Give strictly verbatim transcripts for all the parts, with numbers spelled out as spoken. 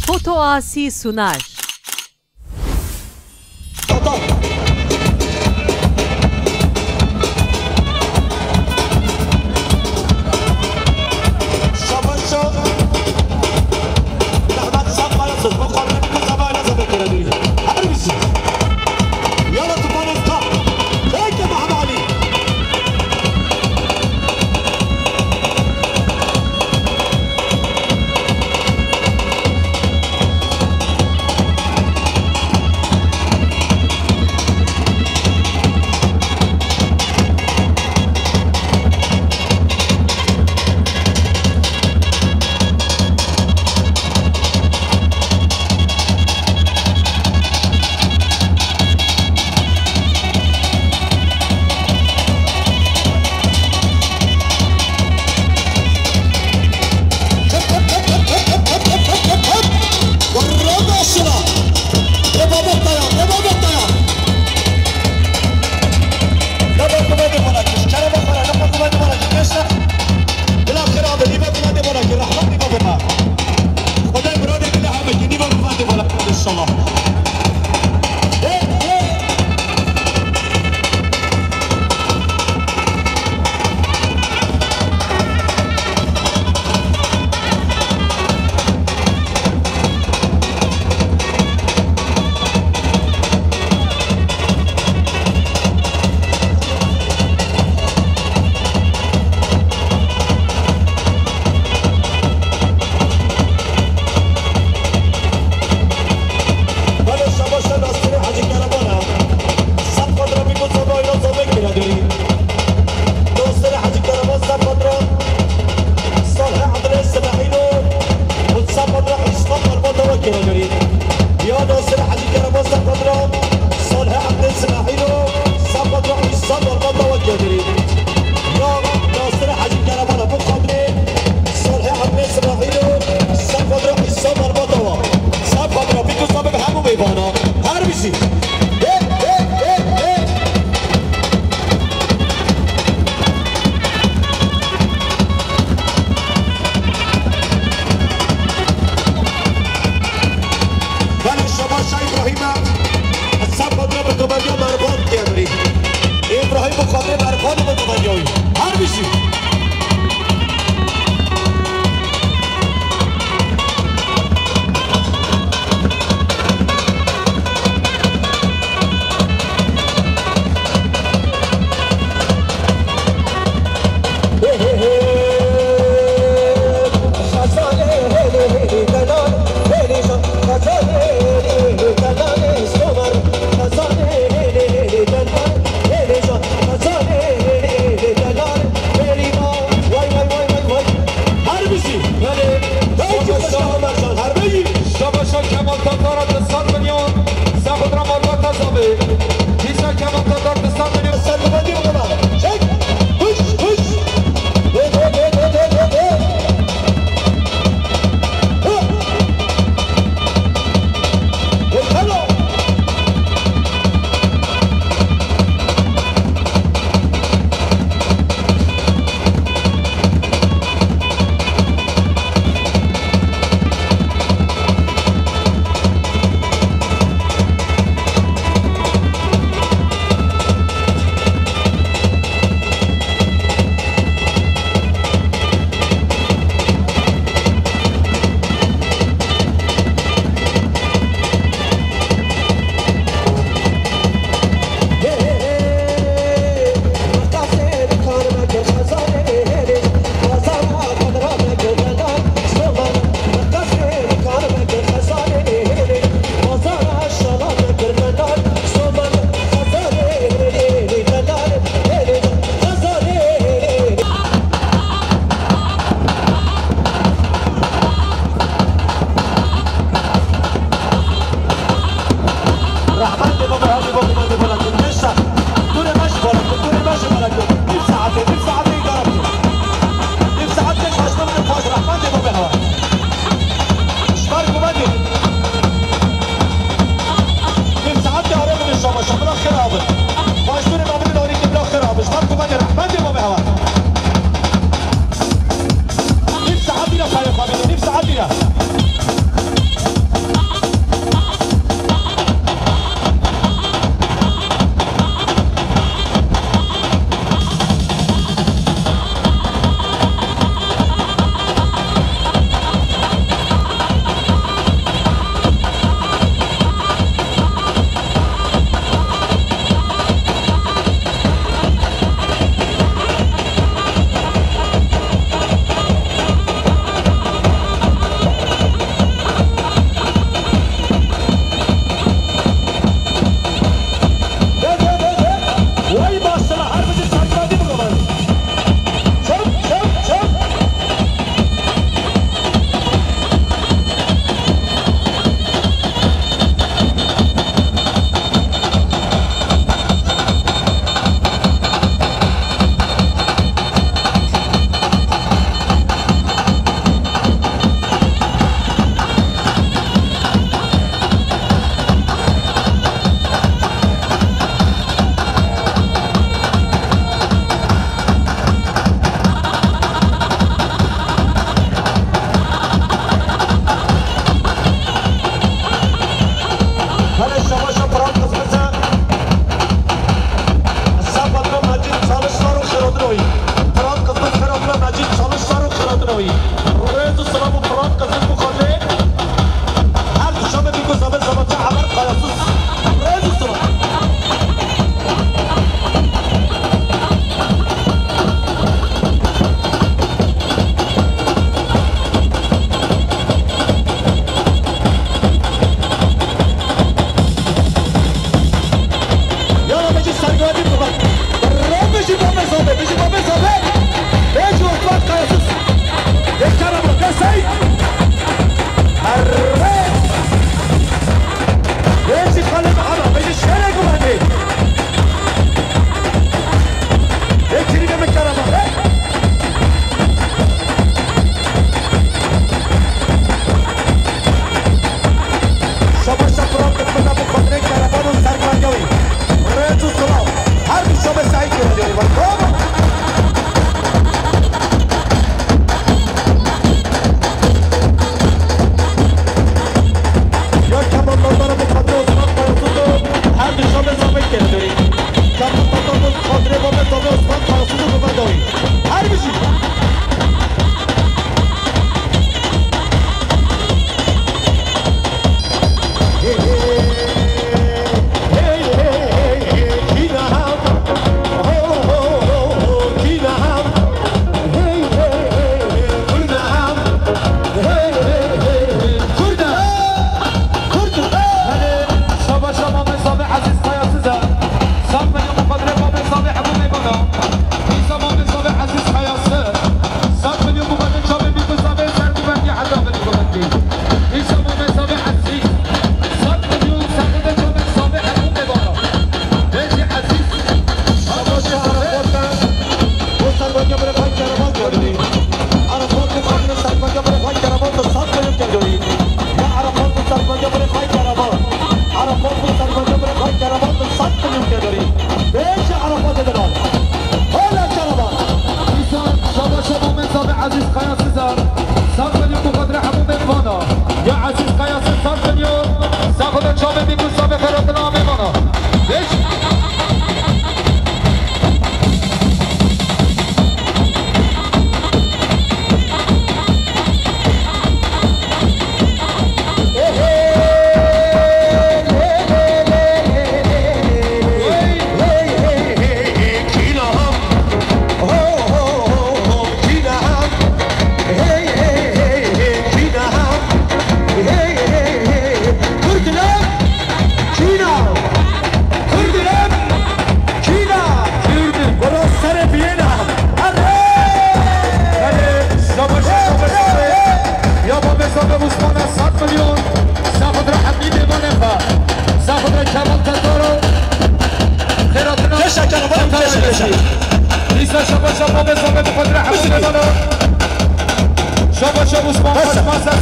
Foto Asi Sunar. Belê şabaşa Nasirê Hecî Keremana. Sed fatra bî ku zona îro zomê kira derî. Nasirê Hecî Kereman sed fatra Salih Abdulê Semahîlo û sed fatra Îslam Armata we kira derî. Ya Nasirê Hecî Kereman sed fatra Salih Abdulê Semahîlo sed fatra Îslam Armata we kira derî. Ya Nasirê Hecî Kereman bu xatirê Salih Abdulê Semahîlo sed fatra Îslam Armata we. Sed fatra bî ku sabek hemû mêvana. Her bijî. Hey, hey, hey, hey. Belê şabaşa Îbrahîm e. Hesab xwe bi qebeliya Mervan tê emirî. Îbrahîm bi xatirê Mervanê bi qebeliya wî. Her bijî.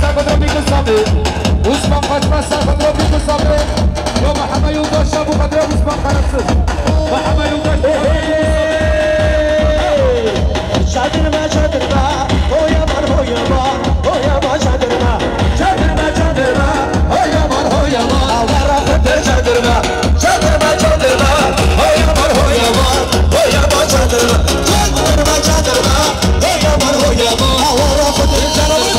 Serxwedra Bîk Samê. Osman Kaçmaz Serxwedra Bîk Samê. Ya Meheme Yoldaş ya bu kadar Osman Karatsız. Meheme Yoldaş bu kadar Bîk Samê. Çadırma, çadırma, hoyama, hoyama, hoyama, çadırma. Çadırma, çadırma, hoyama, hoyama. Avara xwe çadırma. Çadırma, çadırma, hoyama, hoyama, hoyama, çadırma. Çadırma, çadırma, hoyama, hoyama. Avara xwe çadırma.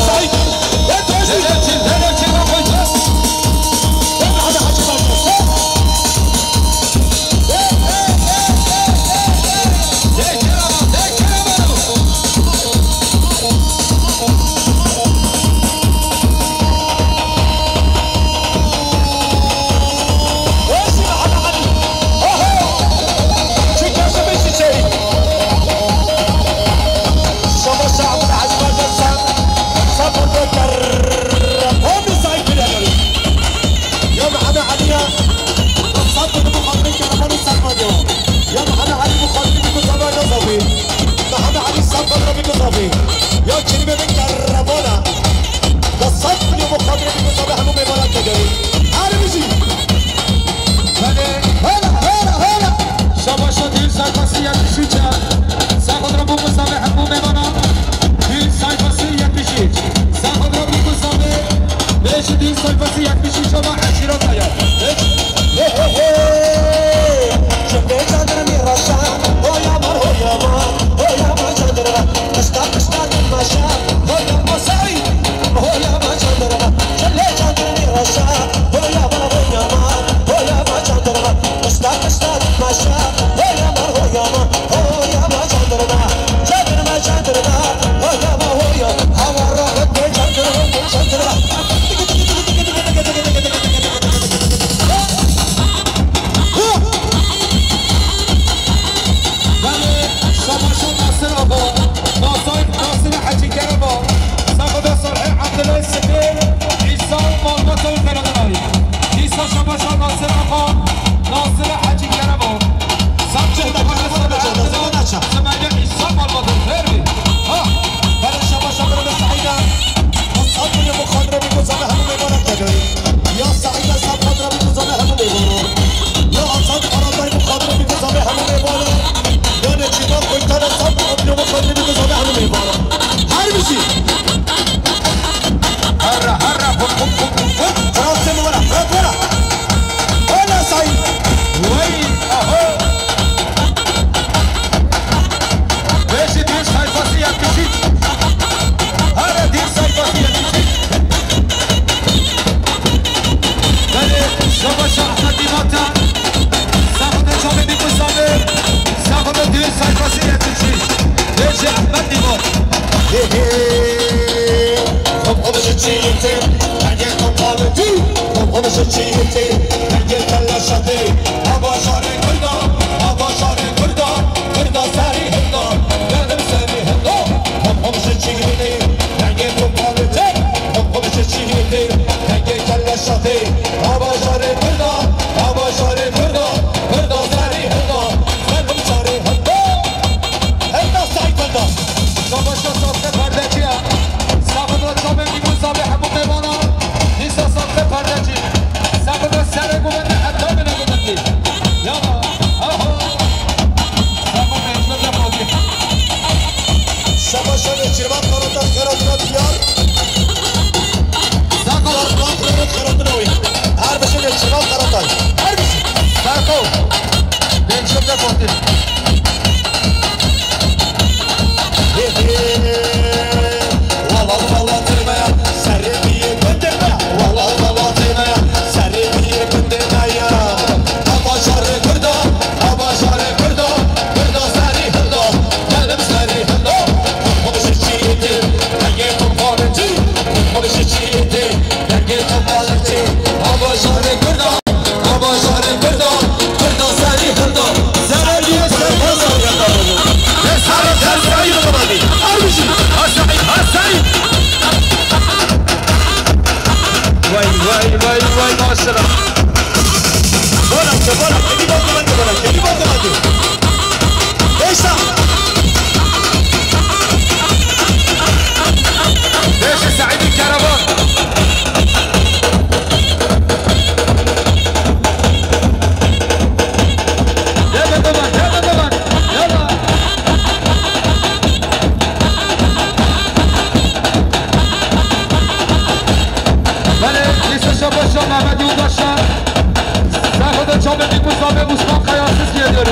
Ya Mehmet Ali ya. Sat bunu bu kadını karamanı satma diyor. Ya Mehmet Ali bu kadını bu zaman nasıl abi? Mehmet Ali sat bunu bu zaman. Ya kelime bir karavana. Da sat bunu bu kadını bu zaman hanım emanet ederim. Her bizi. Hadi. Hele, hele, hele. Şabaşa değil sayfası yetmiş üç ya. Sağ olun bu Mustafa Hakkı Memana. Düğün sayfası yetmiş üç. Sağ olun bu Mustafa. Beşi düğün sayfası yetmiş üç ama aşiret ayar. Beş. He, he, he. Şimdi canım bir raşa. Hoyama, hoyama, hoyama canım. Kışta, kışta, maşa. Hoyama, say. Hoyama canım. Şimdi canım bir raşa. Hoyama, hoyama, hoyama canım. Kışta, kışta, maşa. Hoyama, hoyama. Hoyama çadırma, çadırma, çadırma. Hoyama, hoyama. Hava rahat, çadırma, çadırma. Belê, Şabaşa Nasir Ağa, Nasir, Nasir Hacı Kerem Ağa, Sağda Salih Abdullah Sefil, İsa Malmata Ferhat'ın Ali. İsa Şabaşa Nasir Ağa, Nasir Hacı Kerem Ağa. Sağda Salih Abdullah Semaila İsa Malmata Ferhat'ın. Ha! Bana Şabaşa Bana Saida. Sağda Salih Abdullah Semaila İsa Malmata Ferhat'ın. Ya Saîd, ez sed xwe re bikuzane hemû mêvanan. Ya Azad Karadayî, xwe re bikuzane hemû mêvanan. Ya Nêçîrvan Koytan, ez sed Abdulê, xwe re bikuzane hemû mêvanan. Her bijî. Herre, herre, hop, hop, hop, hop, hop. Fransê min were, Fred were. Wele Saîd. Wey, aho. Beşi düz sayfası yetmiş üç. Hala düz sayfası yetmiş üç. Belê, Şabaş Ahmet Dîmata. Sağ olun, çok iyi bu sabır. Sağ olun, düz sayfası yetmiş üç. Beşi Ahmet Dîmat. He he. Komşu çiğitir, hadi komşu. Komşu çiğitir, hadi kelle şatı. Hava şarı Kurda, hava şarı Kurda, Kurda sarı Hinda, geldim seni Hinda. Hop hop şişirdi, denge toparlayacak. Hop hop şişirdi, denge kelle şatı. Hava şarı Kurda, hava şarı Kurda, Kurda sarı Hinda, geldim sarı Hinda. Hinda say Kurda. Savaşta sahte perdeci ya. Sağında çabuk bir musabe hep bu devana. Nisa sahte perdeci. Sağında sere güvende hatta bile güvendi. Ya, aha. Sağ ol, Mecnun Cemal. Şabaşa Nêçîrvan Karataş, Karatına diyar. Sağ ol. Karatına oyun. Her bir şey Nêçîrvan Karataş. Her bir şey. Sağ ol. Mecnun Cemal. Wala, wala, tême ya, serê bîyê gundê me. Wala, wala, tême ya, serê bîyê gundê me ya. Hava şarê Kurda, hava şarê Kurda, Kurda serî Hinda, gelim serî Hinda. Komşu çiğitir, dengê toparlayacak. Komşu çiğitir, dengê toparlayacak. Hava şarê Kurda. Babajarê Kurda, Kurda serî Hinda, serê bîyê serî Hinda. Serê serî Hinda. Her bijî. Ha Saîd, ha Saîd. Vay, vay, vay, vay, maşallah. Bola, bola, kedi bola, bola, kedi bola, bola. Beşe. Beşe Saîdî Keravan. Paşa, Paşa, Mehmet Yoldaş'a. Saygıda çabê Bîkû Sabê Osman Kayasız geliyor.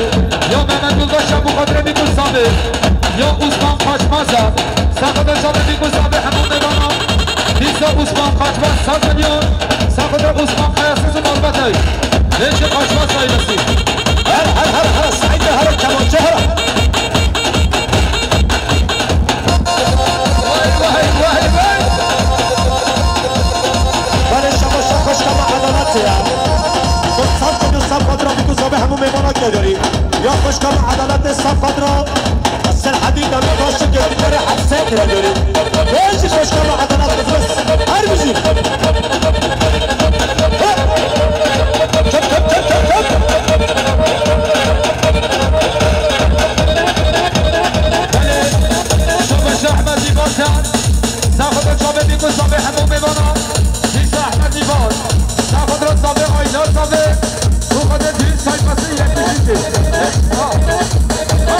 Ya Mehmet Yoldaş'a bu kadre Bîkû Sabê. Ya Osman Kaçmaz'a. Saygıda çabê Bîkû Sabê hemû mêvana. Dîsa Osman Kaçmaz, sağ milyon. Saygıda Osman Kayasız malbatay. Neşe Kaçmaz ailesi. Her, her, her, her, saygı, her, kemançe, her. Vay, vay, vay, vay. Belê şaba şa xweşka me Edalet ya. Xwe saf kir û saf xatir Bîkû Sabê hemû mêvana kerdorî. Ya xweşka me Edalet, saf xatir Serhedî demê baş kir, bere hepse kerdorî. Bê jî xweşka me Edalet, xizmet. Her bijî. Hop. Hop, hop, hop, hop, hop. Belê, şaba şa Ehmed Dîbaşan. Saxoto çavê Bîkû Sabê hemû mêvana. Dîsa Ehmed Dîbaş. Saxoto Sabê, Ayla Sabê. Bu kadar düğün sayfası yetmiş iki. Ha. Ha.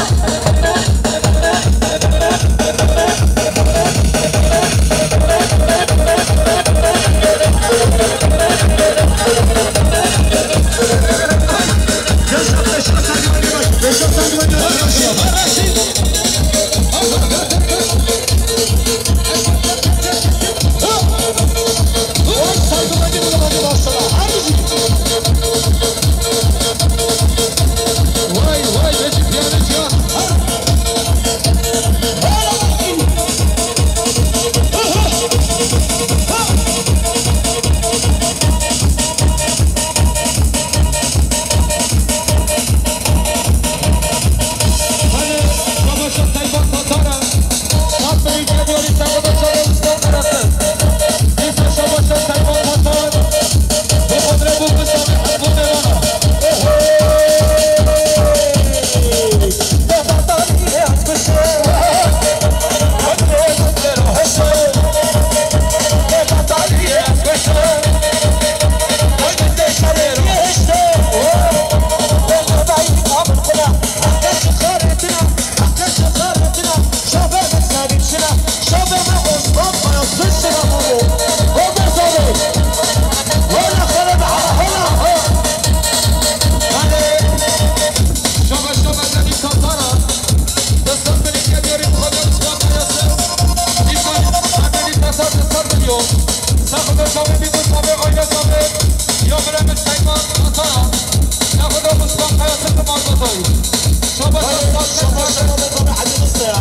Şaba şaba, şaba şaba, Mehmet abi Hacı Mısır ya.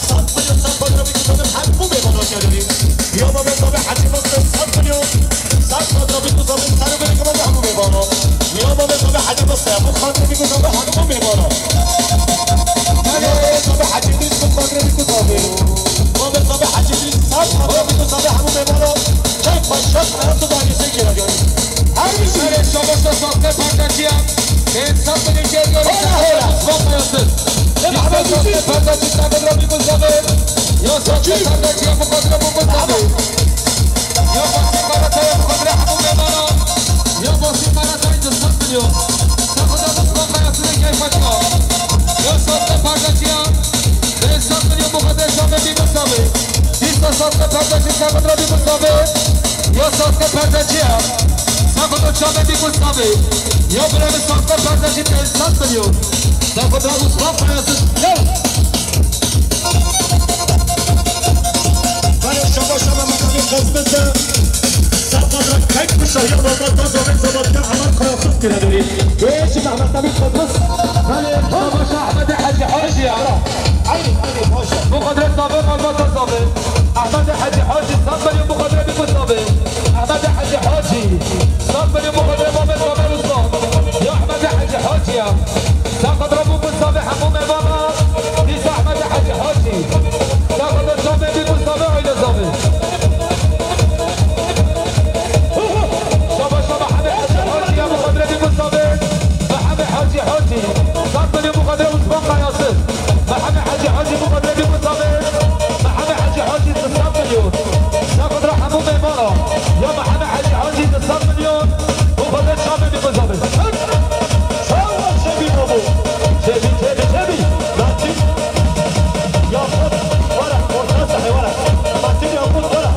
Sat milyon, sat milyon, bir kutu hep bu meyvana geliyor. Ya Mehmet abi Hacı Mısır, sat milyon, sat milyon, bir kutu hep sarı bir kutu bu meyvana. Ya Mehmet abi Hacı Mısır ya, bu kadar bir kutu hep bu meyvana. Ya Mehmet abi Hacı Mısır, bu kadar bir kutu abi. Mehmet abi Hacı Mısır, sat milyon, bir kutu hep bu meyvana. Çek başak, nasıl daha yüksek geliyor. Her bir şey. Şaba şaba, sat milyon, pardon ya. Pênc sed milyon geliyor. Hola, hola. Osman Kayasız. Dîsa sazê perdekî Saxotra Bîkû Sabê. Ya sazê perdekî ya Muqadire Bîkû Sabê. Ya basî karataya Muqadire hemû mêvana. Ya basî karataya di sed milyon. Saxotra Osman Kayasız keyf açma. Ya sazê perdekî ya. Pênc sed milyon Muqadire Şamê Bîkû Sabê. Dîsa sazê perdekî Saxotra Bîkû Sabê. Ya sazê perdekî ya. Saxotra Şamê Bîkû Sabê. Ya birevê sazê perdekî pênc sed milyon. Saxotra Osman Kayasız. Gel. Belê şaba şaba, Mehmet abi Kazmete. Saxotra kayıt bu şahya, baba da zaten zamanında Ahmet Kayasız gene dönüyor. Eşi Mehmet abi Kazmete. Belê şaba şaba, Ahmet Hacı Hacı ya. Aynen, aynen, hoş. Muqadire Sabê, Malbata Sabê. Ahmet Hacı Hacı, sed milyon Muqadire Bîkû Sabê. Ahmet Hacı Hacı. Sed milyon Muqadire Mehmet Sabê Ruslan. Ya Ahmet Hacı Hacı ya. Saxotra Bîkû Sabê hemû mêvana. Dîsa Ahmet Hacı Hacı. Saxotra Şamê Bîkû Sabê, aile Sabê. Şaba şaba, Mehmet Hacı Hacı ya, Muqadire Bîkû Sabê. Mehmet Hacı Hacı. Sed milyon Muqadire Osman Kayasız. Mehmet Hacı Hacı, Muqadire Bîkû Sabê. Mehmet Hacı Hacı, sed milyon. Saxotra hemû mêvana. Ya Mehmet Hacı Hacı, sed milyon. Muqadire Şamê Bîkû Sabê. Sağ ol, Şevî Babo. Şevî, Şevî, Şevî. Lakin. Yakut, wara, orta sahe, wara. Lakin Yakut, wara.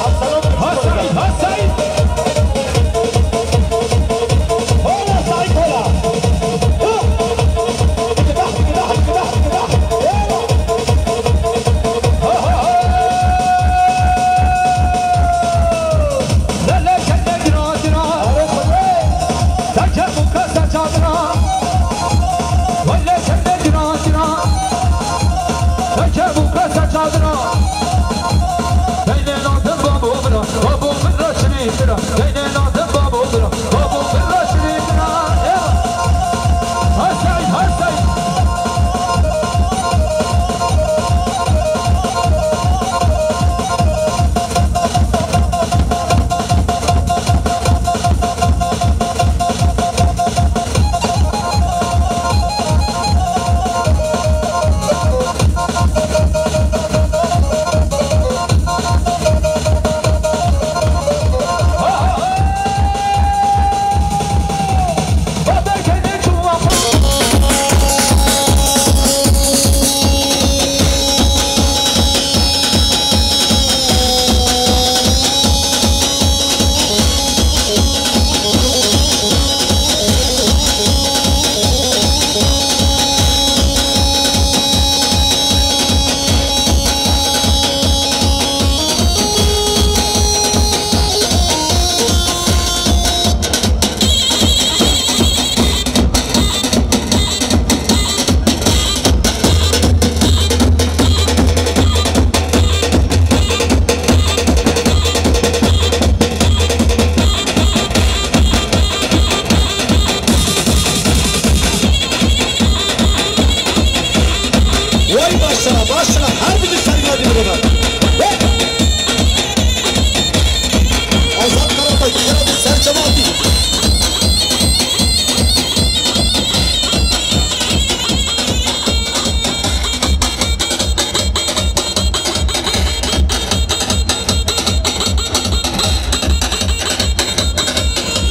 Absalom. Ha Seîd, ha Seîd. Bira, beyne lazim babo bira, babo bira şirî bira. Eva. Her Seîd, her Seîd. Wey başla, başla, her biri sergiye bir oda. Hey! Azat Karatay, Karatay, ser cemaati.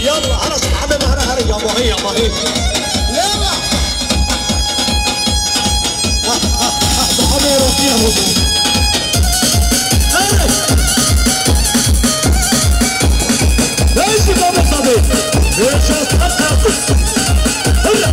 Yalla, hara subhane, hara, hara, ya bahî, ya bahî. Yalla. Ha, ha, ha, daha da orası ya bu. Hara. Neyse, tabii, tabii. Vereceğiz, tabii, tabii. Hadi.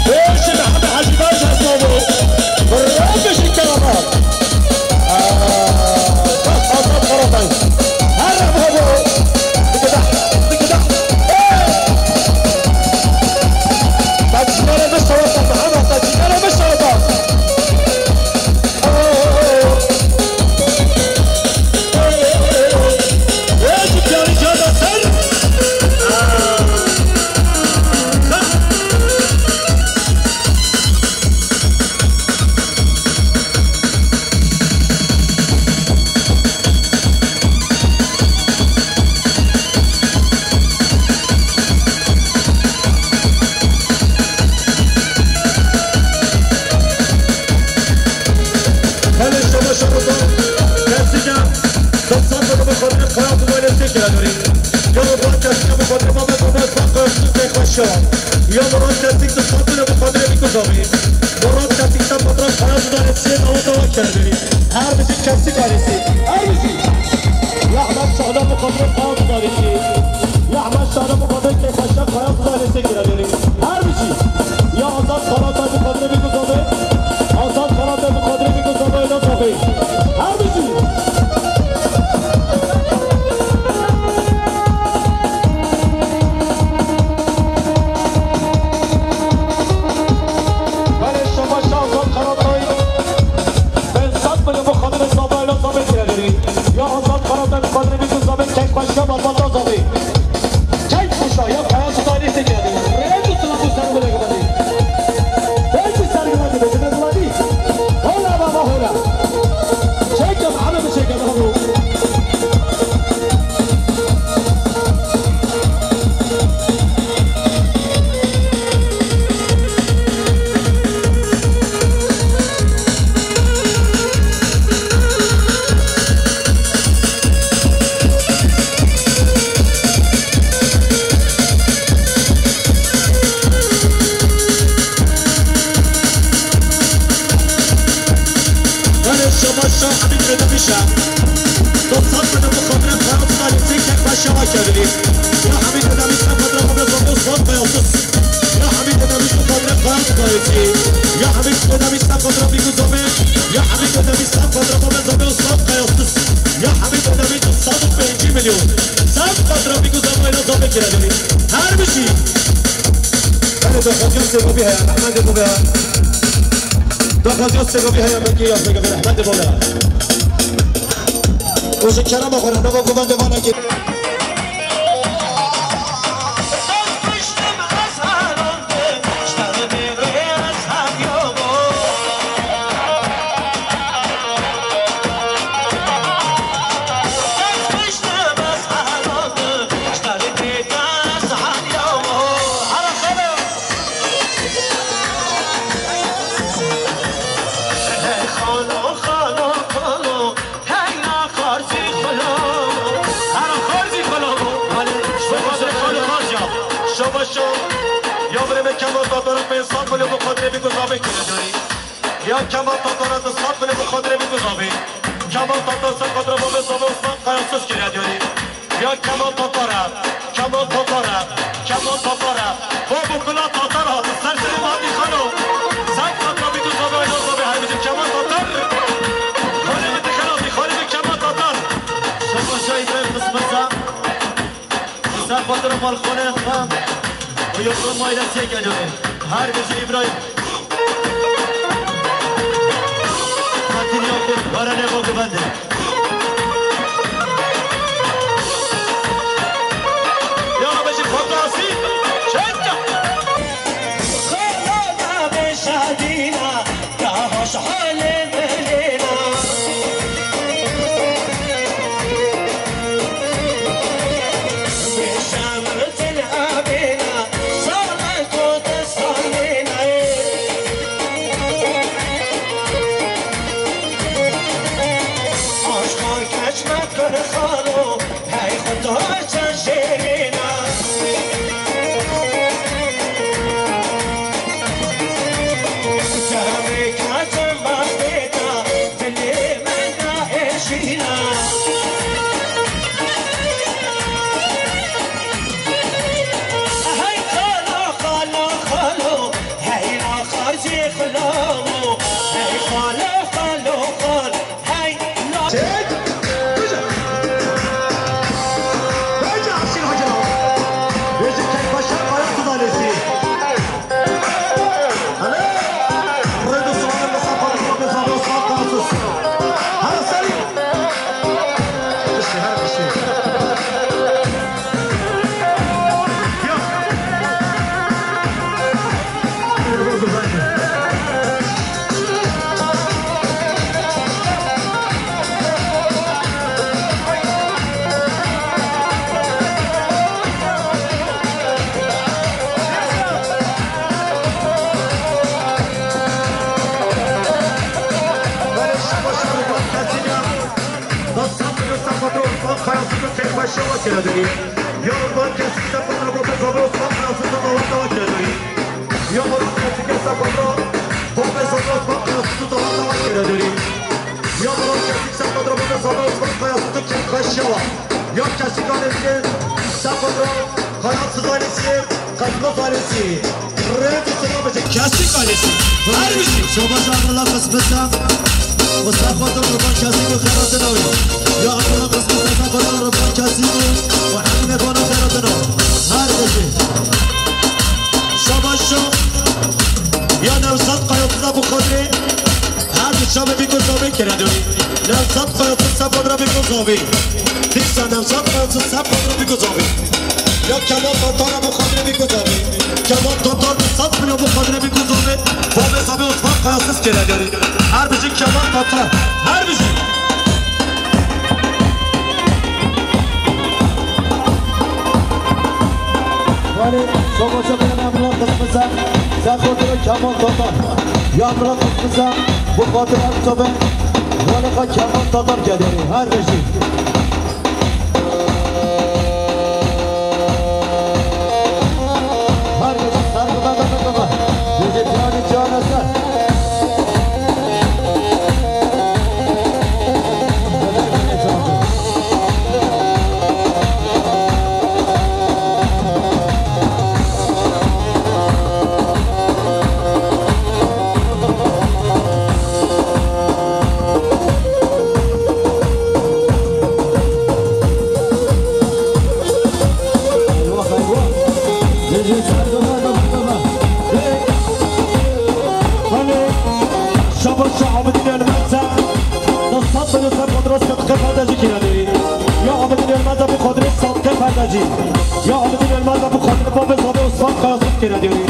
Bêjin Hemî Hecî Baş ez babo. Bravo, bêjin kerama. Aa, bak, Azat Karatay. Her babo. Dikida, dikida. Hey! Taçları bir savaşta, Muhammed, taçları bir savaşta. Hele şaba şaba kesî ke di sed bi xatirê Qaya Dudaylê sê kere dorî. Ya Murat kesî ke bi xatirê Mehmet Mehmet Bak Kayasî tê xweşa. Ya Murat kesî di sed bi xatirê Bîku Zavî. Murat kesî ke bi xatirê Qaya Dudaylê sê dawa dawa kere dorî. Her bijî kesî karîsî. Her bijî. Ya Ehmed Şahda bi xatirê Qaya Dudaylê sê. Ya Ehmed Şahda bi xatirê Keyfeşa Qaya Dudaylê sê kere dorî. Her bijî. Ya Azad Karatay bi xatirê Bîku Zavî. Azad Karatay bi xatirê Bîku Zavî, Ela Zavî. Her bijî. Belê şabaş Azad Karatay. Bin sed milyon bi xatirê Zavî, Ela Zavî kire derî. Ya Azad Karatay bi xatirê Bîku Zavî, kek xweşiya malbata Zavî. Kek xweşa ya Kaya Sultanî sê kere derî. Rêz û silav û sergulex bidî. Peki sergiladî bêje, sergiladî. Hola baba, hola. Çeke, Mihemed, çeke, baba. Belê şabaş Şah Hemîd Bedewîş e. Dostan bide bi xatirê Qaya Dudaylê sê kek xweşiya we kerdinî. Ya Hemîd Bedewîş bi xatirê xwe bi zomê Suat Kayasî. Ya Hemîd Bedewîş bi xatirê Qaya Dudaylê sê. Ya Hemîd Bedewîş bi xatirê Bîku Zavê. Daxwaziya sêgavî heye, rehmetê bû be. Daxwaziya sêgavî heye, belkî ya sêgavî, rehmetê bû be. Û ji kerema xwe re, nava govendê vanekê. Şobaşo, ya birê me Kemal Tatara pê sed milyon bi xatirê bî guzavê kire dorî. Ya Kemal Tatara di sed milyon bi xatirê bî guzavê. Kemal Tatar ser xatira babê Sado Osman Kayasız kire dorî. Ya Kemal Tatara, Kemal Tatara, Kemal Tatara. Babo kula Tatar hat, ser serê me hatî xalo. Ser xatira bî guzavê, ayna zavê her bijî Kemal Tatar. Xalê me dixelatî, xalê me Kemal Tatar. Şobaşo, Îbrahîm Qismeza. Ser xatir malxane xwe û yoksa maîlesiyê gelê. Her bijî Îbrahîm. Hatin Yakûp, Baranê Bogubendê. Ya Rabbi, ji xwe tasî, çeka. Xwe navê şadîna. Ka hoş halê dilêna. Bêşem til abêna, samet û te salêna. Aşka keçmet kir xalo, Hey Xudo çend şêrîn e. Çavê ka çend baxtê te, dilê me nahêşîn e. Hey xalo, xalo, xalo, hey axar jî xilo, hey xalo, xalo, xalo. Hey, no. Çek. Bence aşil hocam. Bence tek başa para tutalesi. Hele. Buraya da sonra da sapar, sonra da sapar, sonra da sapar. Hadi Selim. Bir şey, her bir şey. Yok. Ya Murad Kesik Sefa Bro, Bobê Zobê Osman Kayasız da davat davat kere dörî. Ya Murad Kesik Sefa Bro, Bobê Zobê Osman Kayasız da davat davat kere dörî. Ya Murad Kesik Sefa Bro, Bobê Zobê Osman Kayasız da kek baş yawa. Ya Kesik Alesi Sefa Bro, Kayasız Alesi, Kazmaz Alesi. Rêz û selam bikin. Kesik Alesi. Her bijî. Şobaş Abdullah Kısmetse. Mustafa Dur Ruban Kesik û Xeratın Awi. Ya Abdullah Kısmetse, Mustafa Dur Ruban Kesik û Muhammed Bana Xeratın Awi. Her bijî. Şobaş şo. Ya Nevzat Kayasıza bu kadri. Her bir şabe bir göz abi kere dön. Nevzat Kayasız Sefa Bro bir göz abi. Dîsa Nevzat Kayasız Sefa Bro bir göz abi. Ya Kemal Tatar bu kadri bir göz abi. Kemal Tatar sat bile bu kadri bir göz abi. Bobê Zobê Osman Kayasız kere dön. Her bijî Kemal Tatar. Her bijî. Wale, şobaşa bêne Emrah Kısmetse, ser xatir Kemal Tatar. Ya Emrah Kısmetse, bu xatir em sobe, wale xwe Kemal Tatar kederî, her bijî. Her bijî, ser bi me de bikeve. Bijî piyanî can eser. Şah Abidin Ölmez e, di sed milyon ser xatirê Sadiqê Perdecî kîne derî. Ya Abidin Ölmez e bi xatirê Sadiqê Perdecî. Ya Abidin Ölmez e bi xatirê babê Zabê Osman Kayasız kîne derî.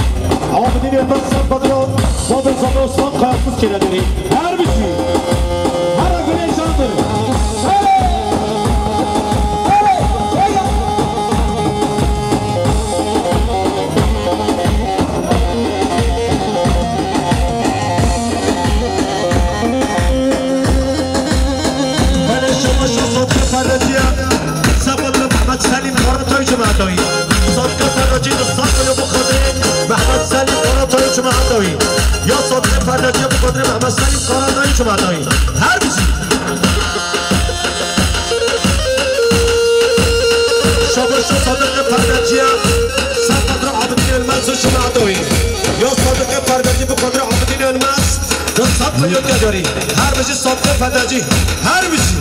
Abidin Ölmez ser xatirê babê Zabê Osman Kayasız kîne derî. Her bijî. Her gulê şandır. Hey! Hey! Hey! Belê şebaşa Sadiqê Perdecî ye. Sefadra Mehmet Selîm Karatoy Cumatawî. Sadiqê Perdecî di sed milyon bi xatirê Mehmet Selîm Karatoy Cumatawî. Ya Sadiqê Perdecî bi xatirê Mehmet Selîm Karatoy Cumatawî. Her bijî. Şabaşa Sadiqê Perdecî ye, ser xatirê Abidin Ölmez û Cumatawî. Ya Sadiqê Perdecî bi xatirê Abidin Ölmez, di sed milyon kîne derî. Her bijî Sadiqê Perdecî, her bijî.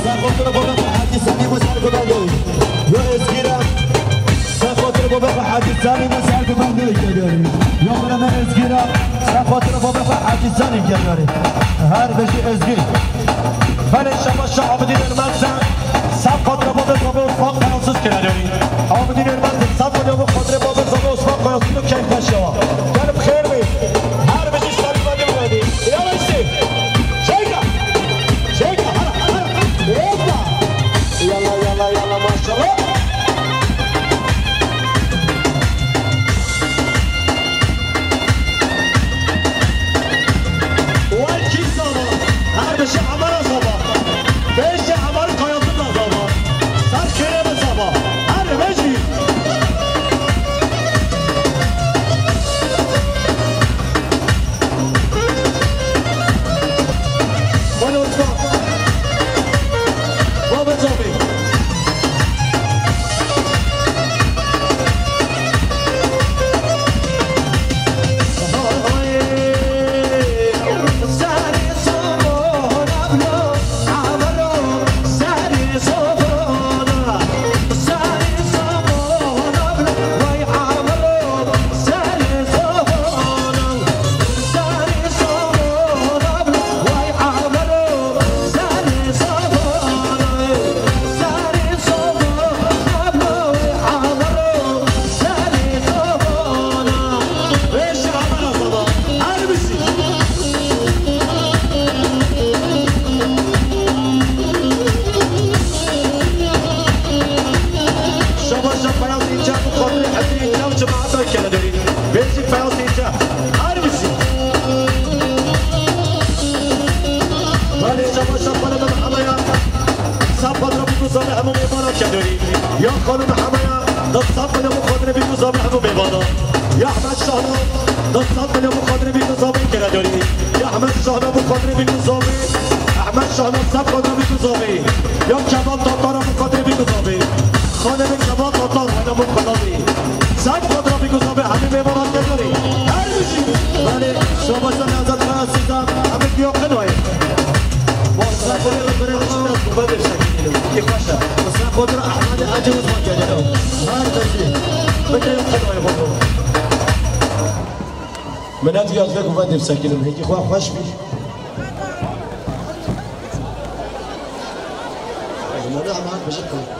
Ser xatirê babê xwe Hecî Semîm û ser ku berdewî. Yo Ezgîra. Ser xatirê babê xwe Hecî Semîm û ser ku berdewî kediyorî. Yo bira me Ezgîra. Ser xatirê babê xwe Hecî Semîm kediyorî. Her bijî Ezgîr. Belê şebaşa Abidin Ölmez e. Ser xatirê babê Zabê Osman Kayasız kediyorî. Abidin Ölmez ser xatirê babê Zabê Osman Kayasız û keyf beşewa. Gelip xêr bê. Her bijî serî vedî vedî. Yala işte. Çeka! Çeka! Hara! Hara! Hoppa! Yalla, yalla, yalla, maşallah! Wekî sava, her bijî Emera sava, beşê Emer Kayasız da sava, ser kêrê me sava, her bijî. Şabaş şabaş, Feyyaz İnce, bu kadri hepsi İnce, bu cemaat da kere dönüyor. Bêjî Feyyaz Înce. Her bijî. Belê şabaş şabaş, Xanime Hemaya. Sed xatirê bî ku zavê hemû mêvanan kedorî. Ya Xanime Hemaya, di sed milyon bi xatirê bî ku zavê hemû mêvanan. Ya Ehmed Şahna, di sed milyon bi xatirê bî ku zavê kere dorî. Ya Ehmed Şahna bi xatirê bî ku zavê. Ehmed Şahna sed xatirê bî ku zavê. Ya Kemal Tatara bi xatirê bî ku zavê. Xanime Kemal Tatar, hela min xelatî. Sed xatirê bî ku zavê hemî mêvanan kedorî. Her bijî. Belê, şabaşa Nevzat Kaya Sîza, hemî diyo qinoyê. Sed xatirê bî ku zavê hemî mêvanan kedorî. Her bijî. Bike yo qinoyê babo. Min ne diyo ez vê ku vedê bisekinim. Hêkî xwe xweş bî. Ji me ne hema bijî qinoyê.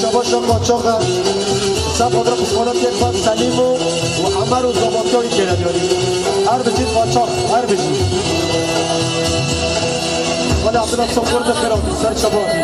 Şabaşa Qaçax e. Ser xatir piskolatê xwe Selîm û Emer û Zabatya wî kêre diyarî. Her bijî Qaçax, her bijî. Wele Abdullah Sokur de xêr hatî, ser çava hatî.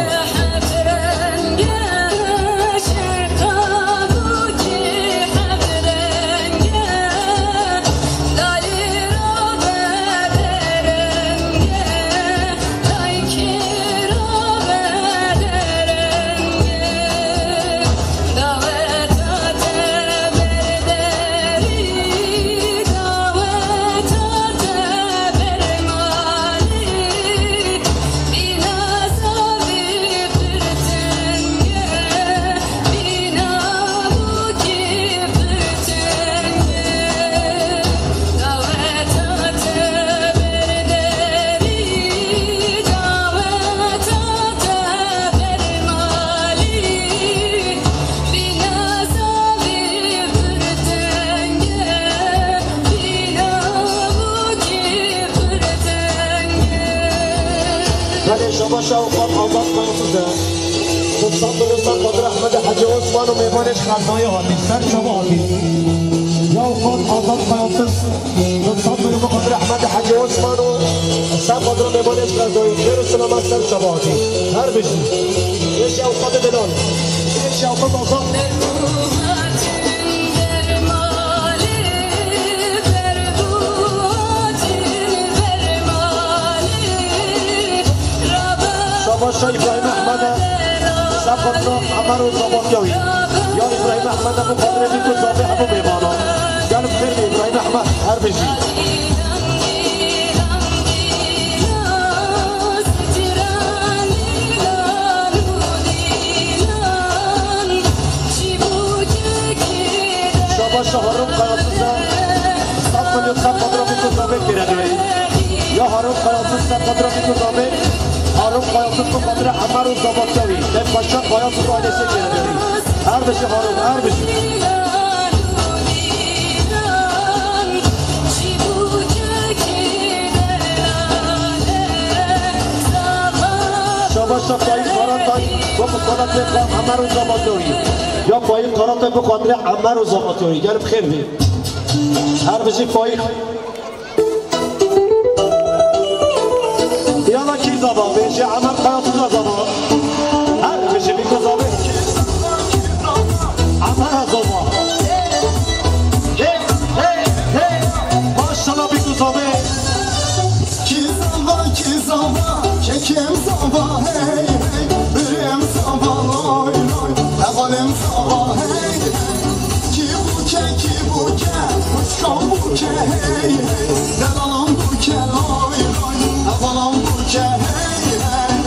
Belê, şabaş, ew xat Azad Fransız e. Di sed milyon ser xatir Ehmed Hecî Osman û mêvanê ji Xezayê hatî. Ser çava hatî. Ya xat Azad Fransız. Di sed milyon bi xatir Ehmed Hecî Osman û ser xatir mêvanê ji Xezayê. Xêr û selamet ser çava hatî. Her bijî. Êşî ew xatê delal. Êşî ew xat Azad. Şabaşa Îbrahîm Ehmed e, ser xatir Emer û Zabatya wî. Ya Îbrahîm Ehmed e, bi xatirê bîk û zavê hemû mêvanan. Gel bi xêr be Îbrahîm Ehmed, her bijî. Şabaşa Harun Kayasız e. Sed milyon ser xatir bîk û zavê kêre diyarî. Ya Harun Kayasız ser xatir bîk û zavê. Harun Kayasız bi xatir Emer û Zabatya wî. Keyf Paşa Kayasız ailesê kêre diyarî. Her bijî Harun, her bijî. Şabaşa Faîz Karatay, bu xwe xalatê xwe Emer û Zabatya wî. Ya Faîz Karatay bi xatirê Emer û Zabatya wî. Gel bi xêr bî. Her bijî Faîz. Yala kî zava, bêje Emer Kayasız a zava. Her bijî bîk û zavê. Emer a zava. Hey, hey, hey. Maşallah bîk û zavê. Kî zava, kî zava, kekim zava, hey, hey, birim zava, loy, loy, hevalim zava, hey, hey. Kî bûke, kî bûke, kuşka bûke, hey, hey, delalan bûke, loy, loy, hevalan bûke, hey, hey.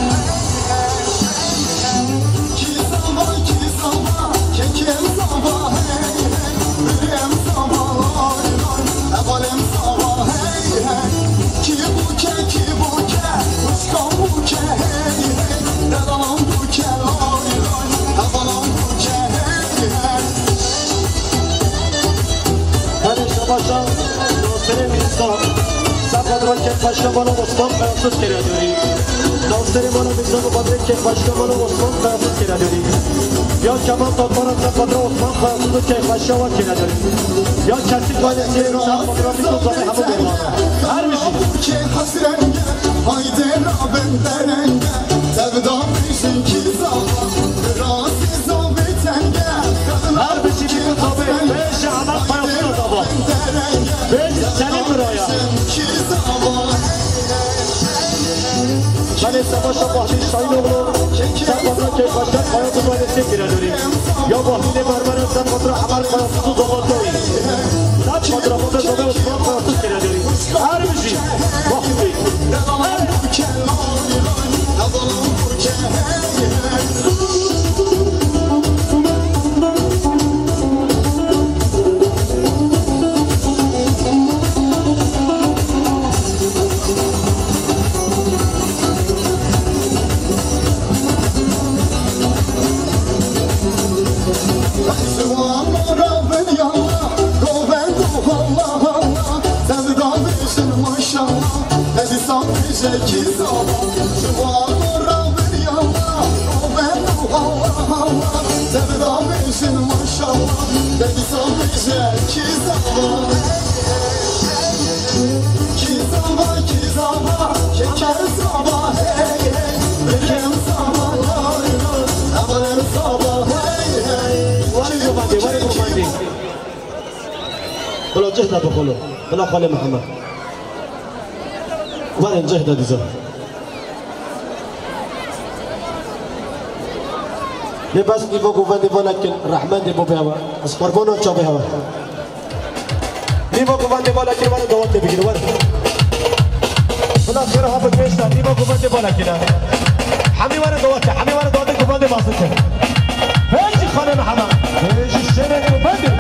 Kî zava, kî zava, kekim zava, hey, hey, birim zava, loy, loy, hevalim zava, hey, hey. Kî bûke, kî bûke, kuşka bûke, hey, hey, delalan bûke, loy, loy, hevalan bûke, hey, hey. Hadi şabaşa, Nasirê Mîrza, ser xatir Keyf Paşa Mala Osman Kayasız kêre diyarî. Nasirê Mala Mîrza bi xatirê Keyf Paşa Mala Osman Kayasız kêre diyarî. Ya Kemal Tatmara ser xatir Osman Kayasız û Keyf Paşa wa kêre diyarî. Ya kesî ailesê ser xatir bîk û zavê hemû mêvanan. Her bijî. Haydi rabin derenge, sevda bijin kî zava, razî zavê tenge. Her bijî bîk û zavê, bêje Emer Kayasız a zava. Bêje Selîm Miraya. Belê, Sebaşa Bahrî Şahînoğlu, ser xatir Keyf Paşa Kayasız ailesê kêre diyarî. Ya Bahrînê Mermere ser xatir Emer Kayasız û Zabatya wî. Ser xatir xwe zavê Osman Kayasız kêre diyarî. Her bijî. Bahrî. Bila cihda bixolo. Bila xalê Mihemed. Werin cihda dîza. Lê bes nîvo govendê vala kin, rehmendê bo bêwa. Ez qurbana çavê hewa. Nîvo govendê vala kin, werin dawetê bigin, werin. Bila xêr ha bi pêş de, nîvo govendê vala kin. Hemî werin dawetê, hemî werin dawetê govendê mezin kin. Hêjî xalê Mihemed. Hêjî şêrê govendê.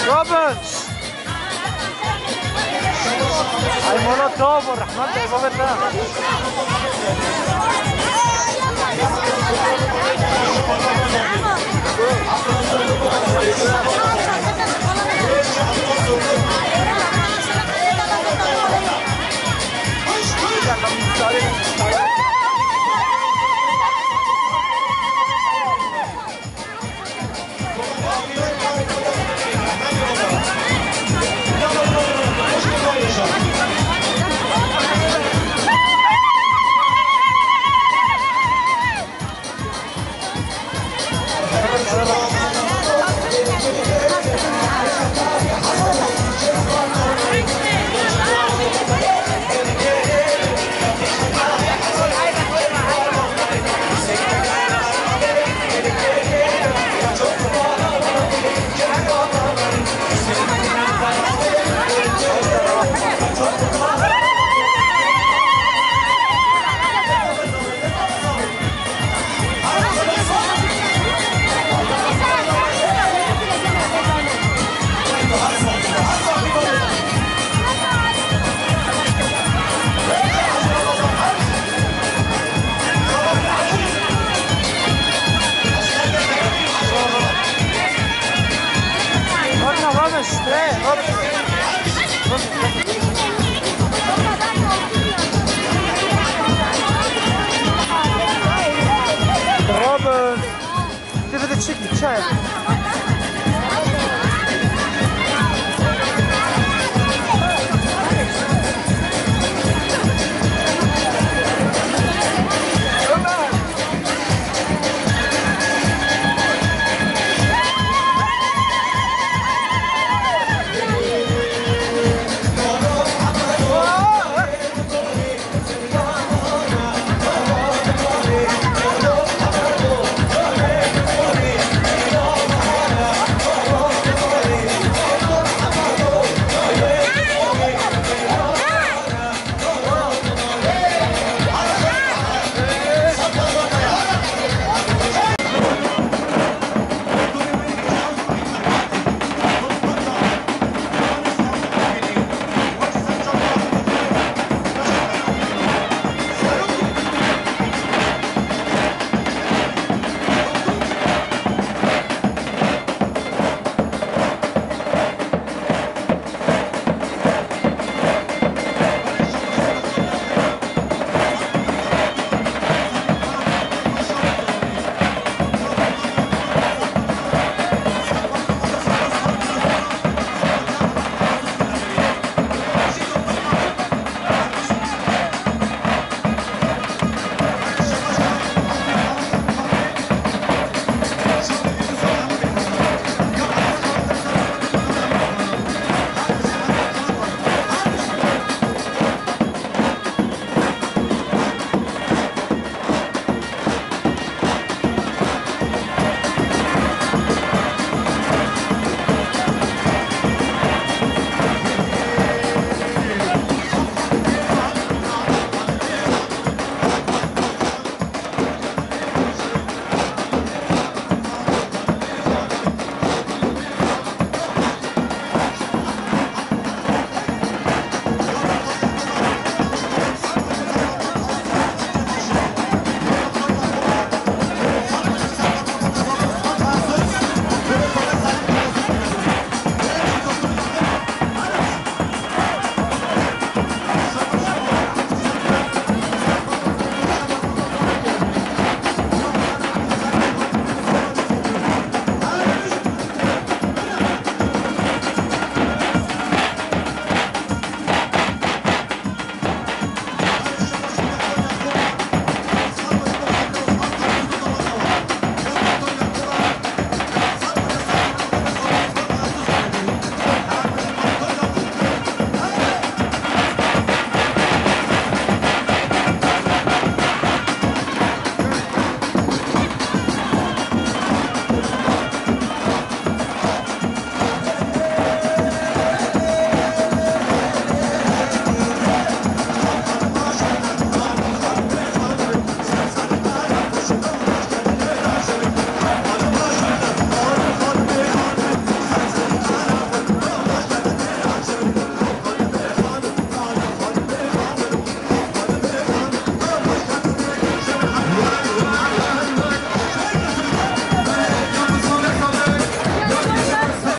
Robin! Ay mala tav, rehmet ey babet.